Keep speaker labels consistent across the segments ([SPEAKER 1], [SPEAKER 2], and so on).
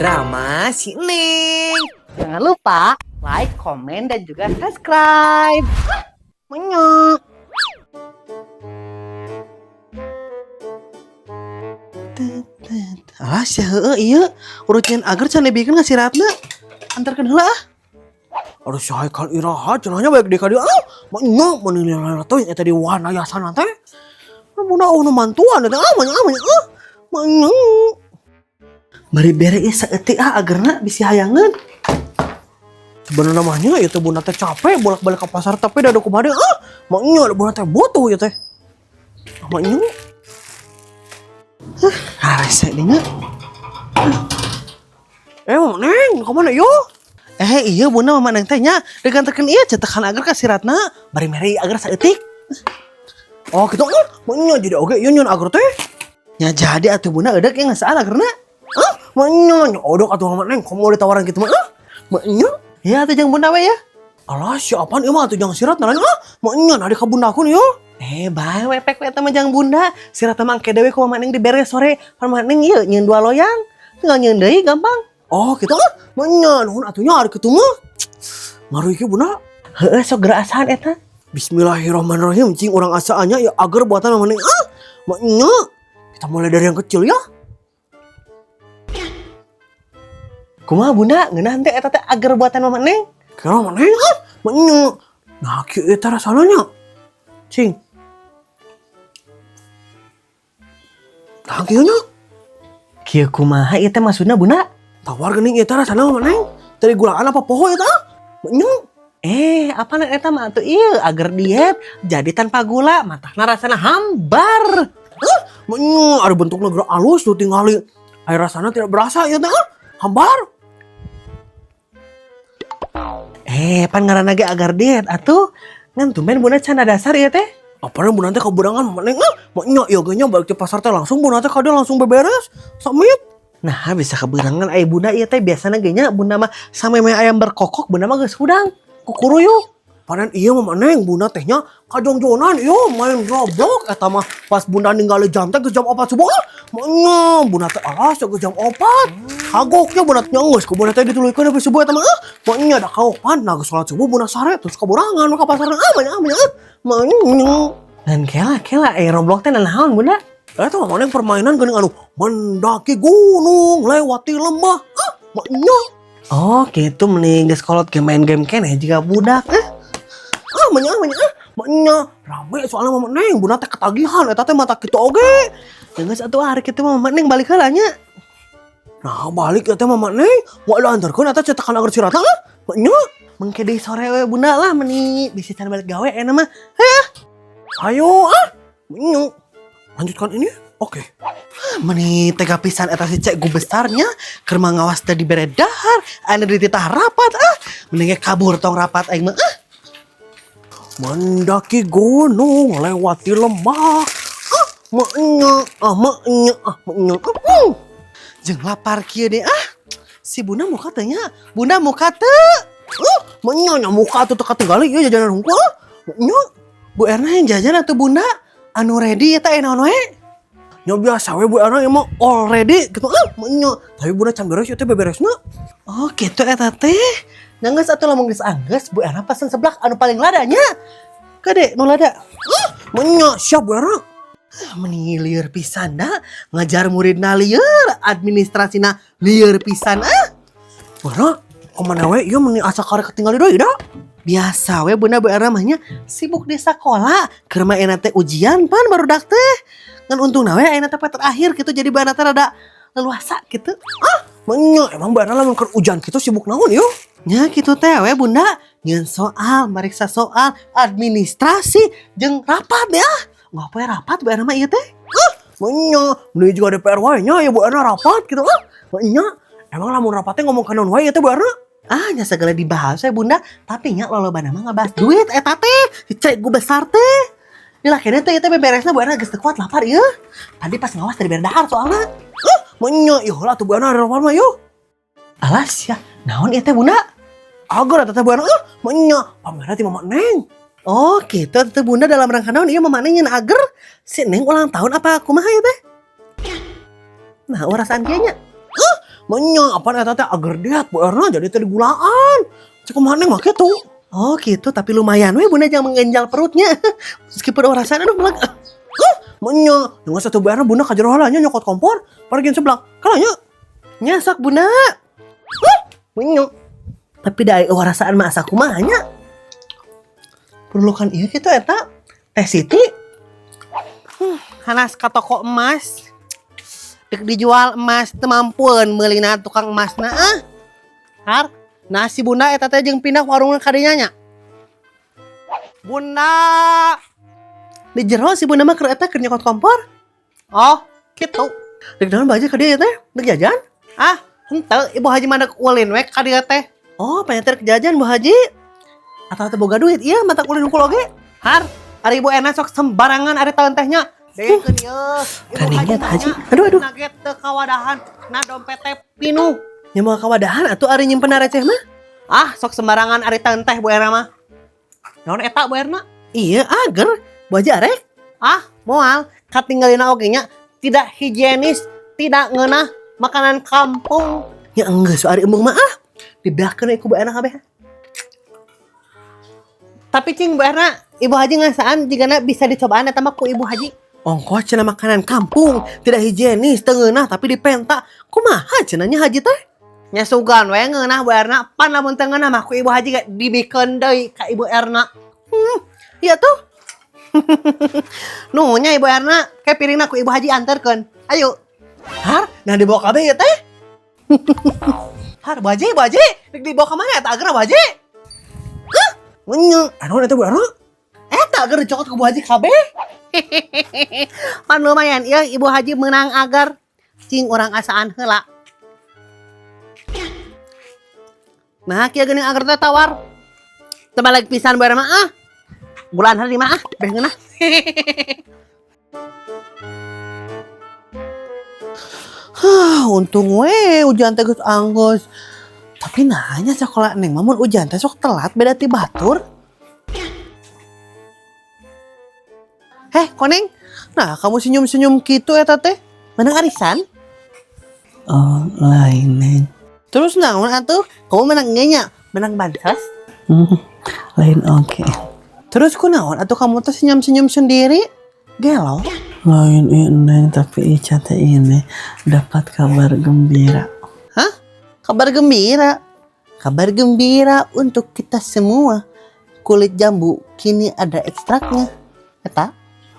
[SPEAKER 1] Drama si Neng.
[SPEAKER 2] Jangan lupa like, komen, dan juga subscribe. Menyok.
[SPEAKER 3] Alah sia heueuh ieu urut nyeun agar can dibikeun ka si Ratna. Antarkeun heula ah.
[SPEAKER 4] Aduh si Haikal iraha cenah nya baik deui ka dieu ah. Manya meuni lila teuing eta di Wanayasana teh. Bunda eueuh nu mantuan eta ah manya ah manya ah. Manya.
[SPEAKER 3] Bari bere ieu saeutik ah agerna bisi hayangeun.
[SPEAKER 4] Sebenarnya mah nya ieu teh bunda teh capek bolak-balik ke pasar tapi da kumaha deui ah. Manya da bunda teh butuh ieu teh. Ah, manya.
[SPEAKER 3] Hah, rese deui nya.
[SPEAKER 4] Eh, Mama Neng, ka mana ieu?
[SPEAKER 3] Eh iya bunda mama neng teh nya rek nganterkeun ieu cetekan agar ka si Ratna bari mere agar saeutik.
[SPEAKER 4] Oh gitu ah, manya jadi oge ieu nyeun agar teh.
[SPEAKER 3] Nya jadi atuh bunda eudeuk ieu ngasaan agarna.
[SPEAKER 4] Ah, manya nya odok atuh mama Neng, komo ditawaran kitu mah ah. Manya.
[SPEAKER 3] Ya atuh jang bunda we ya.
[SPEAKER 4] Alah si apaan ieu mah atuh jang si Ratna lain ah. Manya na ka bundakeun ieu.
[SPEAKER 3] Eh bae we pek we eta mah jang bunda. Si Ratna mah engke dewe ku mama Neng dibere sore. Pan mama Neng ieu nyeun dua loyang. Tinggal nyeun deui gampang.
[SPEAKER 4] Oh gitu ah, manya nuhun atuh nya ari kitu mah. Ngaruh ieu bunda.
[SPEAKER 3] Heeh sok geura asahan eta.
[SPEAKER 4] Bismillahirrahmanirrahim, cing urang asaannya ya agar buatan mama Neng ah. Manya. Kita mulai dari yang kecil ya.
[SPEAKER 3] Kumaha bunda ngeunah teh eta teh agar buatan mama Neng?
[SPEAKER 4] Kira mama Neng ah, manya. Nah kieu eta rasana nya. Cing. Nah kieu nya.
[SPEAKER 3] Kieu kumaha ieu teh maksudna bunda?
[SPEAKER 4] Tawar geuning eta rasana mama Neng. Tadi gulaan apa poho eta? Manya.
[SPEAKER 3] Eh, apa eta mah atuh ieu agar diet jadi tanpa gula, matahna rasana hambar.
[SPEAKER 4] Hah? Manya, ada bentukna geura alus tuh tingali. Air rasana tidak berasa ieu teh ah. Hambar.
[SPEAKER 3] Eh, pan ngaranna ge agar diet atuh. Ngan tumben bunda can dasar ieu teh.
[SPEAKER 4] Apaan bunda teh kaberangan mama Neng ah? Manya ieu ge nya balik ke pasar teh langsung bunda teh ka dieu langsung beberes. Samit.
[SPEAKER 3] Nah, bisa keberangan ai bunda ieu teh biasana ge nya bunda mah sameme ayam berkokok bunda mah geus hudang kukuruyuk.
[SPEAKER 4] Panen iya mama Neng bunda teh nya kajongjonan ieu main Roblox eta mah pas bunda ninggali jam teh geus jam 4 subuh ah. Manya bunda teh alas geus jam 4. Kagoknya bunda teh geus ku bunda teh dituluykeun sampai subuh eta mah ah. Manya da kagok pan nah geus salat subuh bunda sare terus kaburangan ka pasar ah manya ah manya ah. Manya.
[SPEAKER 3] Ngan kela kela Roblox teh nanaon bunda?
[SPEAKER 4] Eta mama Neng permainan geuning anu mendaki gunung lewati lembah ah manya.
[SPEAKER 3] Oh gitu mending geus kolot ge main game keneh jiga budak eh.
[SPEAKER 4] Ah manya ah manya ah manya rame soalnya mama Neng bunda teh ketagihan eta teh mata kitu oge.
[SPEAKER 3] Ya geus atuh hari kitu mah mama Neng balik heula nya.
[SPEAKER 4] Nah balik eta mama Neng moal diantarkeun eta cetakan agar si Ratna ah manya.
[SPEAKER 3] Mengke deui sore we bunda lah meni bisi can balik gawe euna mah. Heh.
[SPEAKER 4] Ayo ah manya. Lanjutkan ini. Oke.
[SPEAKER 3] Meni tega pisan eta si cek gu besarnya keur mah ngawas teh dibere dahar anu dititah rapat ah mending ge kabur tong rapat aing mah ah.
[SPEAKER 4] Mendaki gunung lewati lembah ah manya ah manya ah manya ah.
[SPEAKER 3] Jeung lapar kieu deh ah. Si bunda muka teh nya, bunda muka teu.
[SPEAKER 4] Manya nya muka atuh teu katinggali ieu jajanan hungkul ah. Manya.
[SPEAKER 3] Bu Erna yang jajan atuh bunda anu ready eta naon we?
[SPEAKER 4] Nya biasa we Bu Erna emang already gitu ah manya. Tapi bunda can beres ieu teh beberesna.
[SPEAKER 3] Oh gitu eta teh. Nya geus atuh lamun geus anggeus Bu Erna pesen seblak anu paling lada nya. Gede nu lada.
[SPEAKER 4] Ah, manya siap Bu Erna.
[SPEAKER 3] Ah, meni lieur pisan da ngajar muridna lieur, administrasina lieur pisan ah.
[SPEAKER 4] Bu Erna, kumaha we ieu meni asa karek ketinggali deui da?
[SPEAKER 3] Biasa we bunda Bu Erna mah nya sibuk di sekolah, keur mah euna teh ujian pan barudak teh. Ngan untungna we ayeuna teh poe terakhir gitu jadi Bu Erna teh rada leluasa gitu.
[SPEAKER 4] Ah, manya emang Bu Erna lamun keur ujian kitu sibuk naon ieu?
[SPEAKER 3] Nya kitu teh we bunda, nyeun soal, mariksa soal, administrasi jeung rapat ya. Ngopo rapat Bu Erna mah ieu teh?
[SPEAKER 4] Ah, manya, meni juga DPR wae nya ya Bu Erna rapat gitu ah. Manya, emang lamun rapatnya ngomong ka naon wae ieu teh Bu Erna?
[SPEAKER 3] Ah, nya segala dibahas we bunda, tapi nya lolobana mah ngabahas duit eta teh. Cek gu besar teh. Dilakena teh ieu teh beberesna Bu Erna geus teu kuat lapar ieu. Tadi pas ngawas teh dibere dahar soalna.
[SPEAKER 4] Ah, manya ieu heula atuh Bu Erna rapat mah ieu.
[SPEAKER 3] Alas ya, naon ieu teh bunda?
[SPEAKER 4] Agar eta teh Bu Erna ah, manya pamerna ti Mama Neng.
[SPEAKER 3] Oh gitu teh bunda dalam rangka naon ieu Mama Neng nyeun ager? Si Neng ulang tahun apa kumaha ieu teh? Nah, perasaan kieu nya.
[SPEAKER 4] Ah, Menya apaan eta teh agar diet Bu Erna jadi teh digulaan. Cek kumaha Neng mah kitu.
[SPEAKER 3] Oh gitu, tapi lumayan we Bunda jangan mengganjal perutnya. Meskipun orasan aduh meleg.
[SPEAKER 4] Menya, dengan satu Bu Erna Bunda ka jero heula nya nyokot kompor, pergi seblak. Kalanya
[SPEAKER 3] Nya sok Bunda. Menyok. Tapi da rasaan mah asa kumaha nya. Perlukan ieu kitu eta Teh Siti.
[SPEAKER 2] Hanas ka toko emas. Dek dijual emas teu mampueun meulina tukang emasna ah. Har, nah si Bunda eta teh jeung pindah warungna ka dinya nya. Bunda.
[SPEAKER 3] Di jero si Bunda mah keur eta keur nyokot kompor.
[SPEAKER 2] Oh, gitu.
[SPEAKER 3] Dek naon bae ka dieu teh? Dek jajan?
[SPEAKER 2] Ah, henteu Ibu Haji mah dek ulin we ka dieu teh.
[SPEAKER 3] Oh, pengen teh jajan Bu Haji. Atau teu boga duit ieu mata ulin hungkul oge.
[SPEAKER 2] Har, ari Ibu Erna sok sembarangan ari taun teh nya. Dengekeun ieu. Ibu
[SPEAKER 3] Kaningnya
[SPEAKER 2] mah
[SPEAKER 3] Haji.
[SPEAKER 2] nya,
[SPEAKER 3] Aduh aduh.
[SPEAKER 2] Nugget teu kawadahan, na dompet teh pinuh.
[SPEAKER 3] Nya moal kawadahan atuh ari nyimpen receh mah.
[SPEAKER 2] Ah, sok sembarangan ari taun teh Bu Erna mah. Naon eta Bu Erna?
[SPEAKER 3] Iya, ager. Bu Haji arek.
[SPEAKER 2] Ah, moal katinggalina oge nya tidak higienis, tidak ngeunah makanan kampung.
[SPEAKER 3] Ya enggeus ari embung mah ah. Dibelahkeun we ku Bu Erna kabeh.
[SPEAKER 2] Tapi cing Bu Erna, Ibu Haji ngasaan jigana bisa dicobaan eta mah ku Ibu Haji.
[SPEAKER 3] Ongkoh cenah makanan kampung, tidak higienis, teu ngeunah tapi dipenta. Kumaha cenah nya Haji teh?
[SPEAKER 2] Nya sugan we ngeunah Bu Erna, pan lamun teu ngeunah mah ku Ibu Haji ge dibikeun deui ka Ibu Erna.
[SPEAKER 3] Iya tuh.
[SPEAKER 2] Nu nya Ibu Erna, ke piringna ku Ibu Haji anterkeun. Ayo.
[SPEAKER 3] Har, nah dibawa kabeh ya teh. Har, Bu Haji, Bu Haji, dek dibawa ka mana eta ager Bu Haji? Hah? Menye.
[SPEAKER 4] Anu eta Bu Erna?
[SPEAKER 3] Eta ager dicokot ku Bu Haji kabeh.
[SPEAKER 2] Pan lumayan ieu Ibu Haji menang agar cing urang asaan heula. Nah, kieu geuning agar teh tawar. Teu balik pisan Bu Erna mah ah. Bulan hari mah ah, beh ngeunah.
[SPEAKER 3] Hah, untung we hujan teh geus anggeus. Tapi nanya sekolah neng mah mun hujan teh sok telat beda ti batur. Heh, koneng. Nah, kamu senyum-senyum gitu eta teh. Menang arisan?
[SPEAKER 5] Oh, lain, Neng.
[SPEAKER 3] Terus naon atuh? Kamu menang nya? Menang bansos?
[SPEAKER 5] Lain oke.
[SPEAKER 3] Terus kunaon atuh kamu tuh senyum-senyum sendiri? Gelo.
[SPEAKER 5] Lain Neng, tapi Ica teh ini dapat kabar gembira.
[SPEAKER 3] Hah? Kabar gembira. Kabar gembira untuk kita semua. Kulit jambu kini ada ekstraknya. Eta?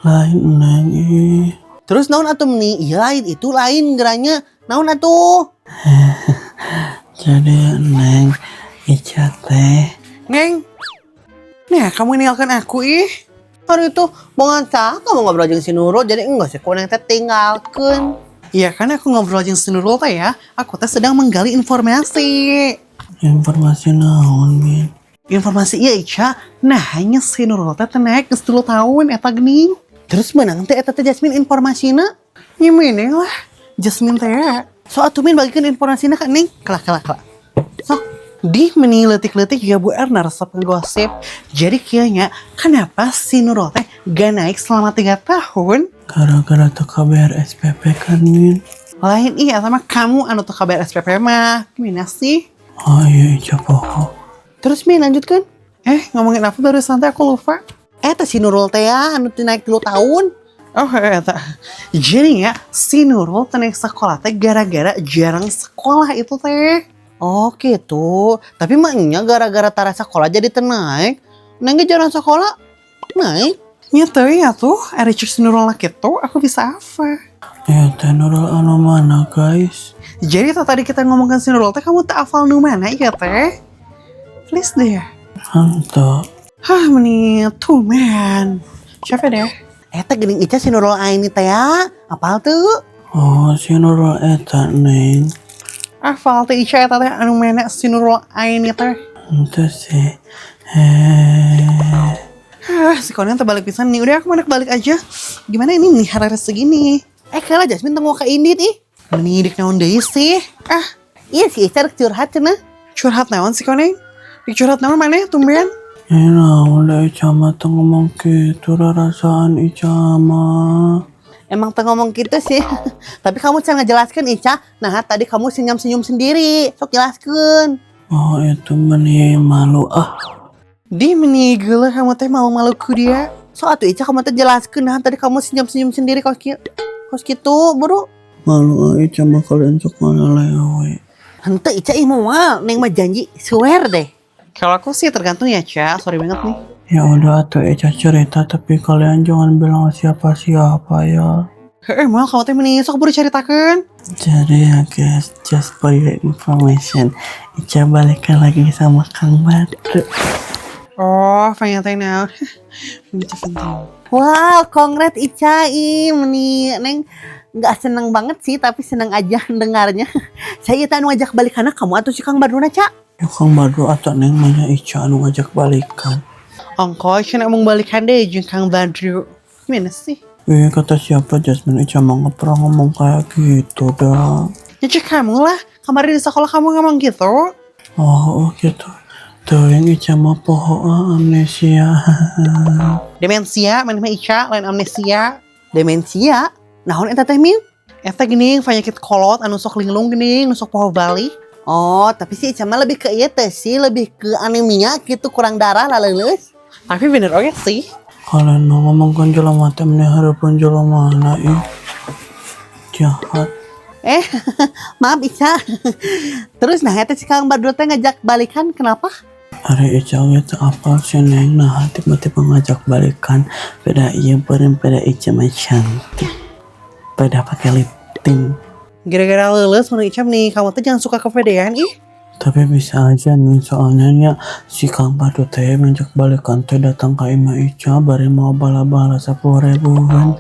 [SPEAKER 5] Lain Neng, ih.
[SPEAKER 3] Terus naon atuh meni? Iya lain itu lain geranya. Naon atuh?
[SPEAKER 5] Jadi Neng, Ica teh
[SPEAKER 3] Neng. Nah, kamu ninggalkan aku ih. Hari itu mau nganca, kamu ngobrol jeung si Nurul jadi enggak sih koneng teh tinggalkeun.
[SPEAKER 6] Iya kan aku ngobrol jeung si Nurul teh ya. Aku teh sedang menggali informasi.
[SPEAKER 5] Informasi naon, Min?
[SPEAKER 6] Informasi iya Ica. Nah hanya si Nurul teh naik ke 10 tahun eta geuning.
[SPEAKER 3] Terus menang teh eta teh Jasmine informasina.
[SPEAKER 6] Nyimene lah Jasmine teh.
[SPEAKER 3] So atuh Min bagikeun informasina ka Neng. Kalah kalah kalah.
[SPEAKER 6] Sok di meni leutik-leutik ya Bu Erna resep ngegosip. Jadi kayaknya kenapa si Nurul teh gak naik selama 3 tahun?
[SPEAKER 5] Gara-gara teu kabayar SPP kan, Min?
[SPEAKER 6] Lain iya sama kamu anu teu kabayar SPP mah. Gimana sih?
[SPEAKER 5] Oh iya, Ica poho.
[SPEAKER 3] Terus Min lanjutkan.
[SPEAKER 6] Ngomongin apa baru santai aku lupa.
[SPEAKER 3] Eta si Nurul teh ya anu teu naik 3 tahun.
[SPEAKER 6] Oh, eta. Jadi ya, si Nurul teh naik sekolah teh gara-gara jarang sekolah itu teh.
[SPEAKER 3] Oh gitu. Tapi maknya gara-gara tara sekolah jadi teu naik. Neng ge jarang sekolah naik.
[SPEAKER 6] Nya teh ya tuh, ada si Nurul lah gitu, aku bisa apa?
[SPEAKER 5] Ya teh Nurul anu mana, guys?
[SPEAKER 6] Jadi tuh tadi kita ngomongkan si Nurul teh, kamu tak hafal nu mana ya teh? Please deh.
[SPEAKER 5] Henteu.
[SPEAKER 6] Hah, meni tuh man. Siapa deh?
[SPEAKER 3] Eta geuning Ica si Nurul Aini teh ya. Apal tuh?
[SPEAKER 5] Oh, si Nurul eta, Neng.
[SPEAKER 6] Hafal teh Ica eta teh anu mana si Nurul Aini teh.
[SPEAKER 5] Henteu sih. Eh.
[SPEAKER 6] Hah, si Conan terbalik pisan nih. Udah aku mau balik aja. Gimana ini nih hari segini?
[SPEAKER 3] Kalah Jasmine tengok ke Indit ih.
[SPEAKER 6] Meni dik naon deui sih? Ah,
[SPEAKER 3] iya si Ica rek curhat cenah.
[SPEAKER 6] Curhat naon sih Koneng? Dik curhat naon mana tumben?
[SPEAKER 5] Naon da Ica mah teu ngomong kitu rarasaan Ica mah.
[SPEAKER 2] Emang teu ngomong gitu sih. Tapi kamu can ngejelaskan, Ica. Nah, tadi kamu senyum-senyum sendiri. Sok jelaskan.
[SPEAKER 5] Oh, itu meni malu ah.
[SPEAKER 6] Di meni geuleuh kamu teh malu-malu ku dia.
[SPEAKER 2] Sok atuh Ica, kamu teh jelaskan. Nah, tadi kamu senyum-senyum sendiri kos kieu. Kos kitu, buru.
[SPEAKER 5] Malu ah Ica mah kalian sok lewe.
[SPEAKER 2] Henteu Ica ih moal, Neng mah janji swear deh.
[SPEAKER 6] Kalau aku sih tergantung ya, Ca. Sorry banget nih.
[SPEAKER 5] Ya udah atuh Ica cerita, tapi kalian jangan bilang siapa-siapa ya.
[SPEAKER 6] Heeh, moal kamu teh meni sok buru caritakeun.
[SPEAKER 5] Jadi ya guys, just for your information, Ica balikan lagi sama Kang Badru.
[SPEAKER 6] Oh, pengen teh naon. Meni penting.
[SPEAKER 2] Wow, congrats Ica, ih, meni Neng nggak seneng banget sih, tapi seneng aja dengarnya. Saya teh anu ngajak balikan kamu atau si Kang Badruna, Ca?
[SPEAKER 5] Ya Kang Badru atau Neng mana Ica anu ngajak balikan.
[SPEAKER 6] Ongkoh cenah emang balikan deh jeung Kang Badru. Gimana sih?
[SPEAKER 5] Eh, kata siapa Jasmine, Ica mah nggak pernah ngomong kayak gitu dah.
[SPEAKER 6] Ya cek kamu lah. Kemarin di sekolah kamu ngomong gitu.
[SPEAKER 5] Oh gitu. Tuh yang Ica mah poho ah, amnesia.
[SPEAKER 6] Demensia, mana mah Ica, lain amnesia.
[SPEAKER 2] Demensia? Naon eta teh, Min?
[SPEAKER 6] Eta geuning penyakit kolot anu sok linglung geuning, nu sok poho balik.
[SPEAKER 2] Oh, tapi sih Ica mah lebih ke ieu teh sih, lebih ke anemia gitu, kurang darah lah leuleus.
[SPEAKER 6] Tapi bener oke sih.
[SPEAKER 5] Kalian mau ngomongkan jelema teh meni hareupeun jelema na ih. Jahat.
[SPEAKER 2] Eh, maaf Ica. Terus nah eta si Kang Badru teh ngajak balikan kenapa?
[SPEAKER 5] Ari Ica ge teu apal sih Neng, nah tiba-tiba ngajak balikan, beda ieu beureum beda Ica mah cantik. Beda pakai lip tint.
[SPEAKER 6] Gara-gara leuleus mun Ica nih, kamu tuh jangan suka kepedean ih.
[SPEAKER 5] Tapi bisa aja nih, soalnya nya si Kang Badru teh ngajak balikan teh datang ke imah Ica bari mau bala-bala 10 ribuan.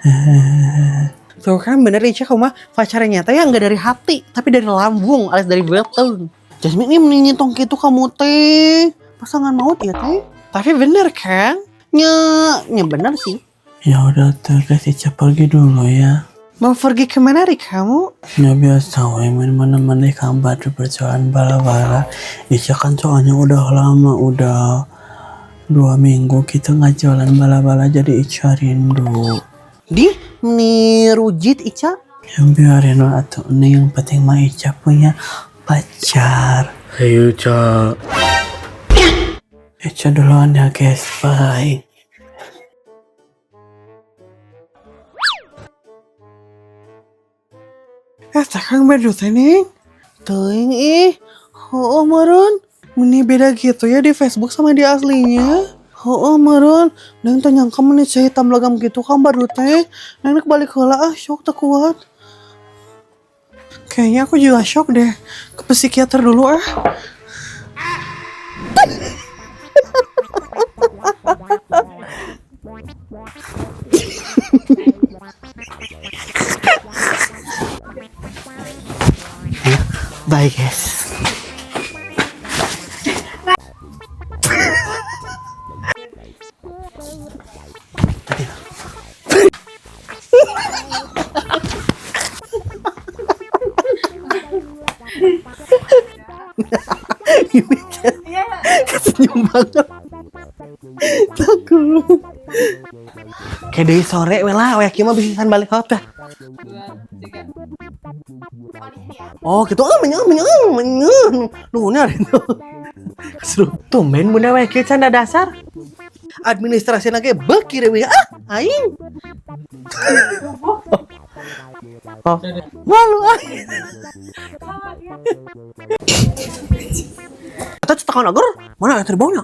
[SPEAKER 5] Hehehe.
[SPEAKER 6] Tuh kan bener Ica, kamu mah pacarnya teh yang nggak dari hati, tapi dari lambung alias dari beuteung.
[SPEAKER 2] Jasmine ini mending nyitong gitu kamu teh. Pasangan maut ya teh.
[SPEAKER 6] Tapi bener kan?
[SPEAKER 2] Nya, nya bener sih.
[SPEAKER 5] Ya udah tuh guys, Ica pergi dulu ya.
[SPEAKER 6] Mau pergi kemana ri kamu?
[SPEAKER 5] Ya biasa we main mana-mana Kang Badru berjalan bala-bala. Ica kan soalnya udah lama, udah 2 minggu kita nggak jalan bala-bala, jadi Ica rindu.
[SPEAKER 2] Di meni rujit Ica.
[SPEAKER 5] Yang biarin lah atuh ini, yang penting mah Ica punya pacar.
[SPEAKER 4] Ayo, Ca.
[SPEAKER 5] Ica duluan ya guys, bye.
[SPEAKER 6] Eh, teh Kang Badru teh nih.
[SPEAKER 2] Teuing ih. Oh, meureun.
[SPEAKER 6] Meni beda gitu ya di Facebook sama di aslinya.
[SPEAKER 2] Oh, meureun. Neng teh nyangka meni hitam legam gitu Kang Badru teh. Neng rek balik heula ah, shock teu kuat.
[SPEAKER 6] Kayaknya aku juga shock deh. Ke psikiater dulu ah.
[SPEAKER 2] Bye guys. Senyum banget. Takut. Kayak dari sore we lah, we kieu mah bisa balik hotel. Oh gitu, ah menyang menyang menyang. Nuhun ada itu. Seru. Tumben bunda we kieu canda dasar. Administrasi lagi beuki we ah aing. Oh, malu aing. Atau cetakan agar mana yang terbaunya?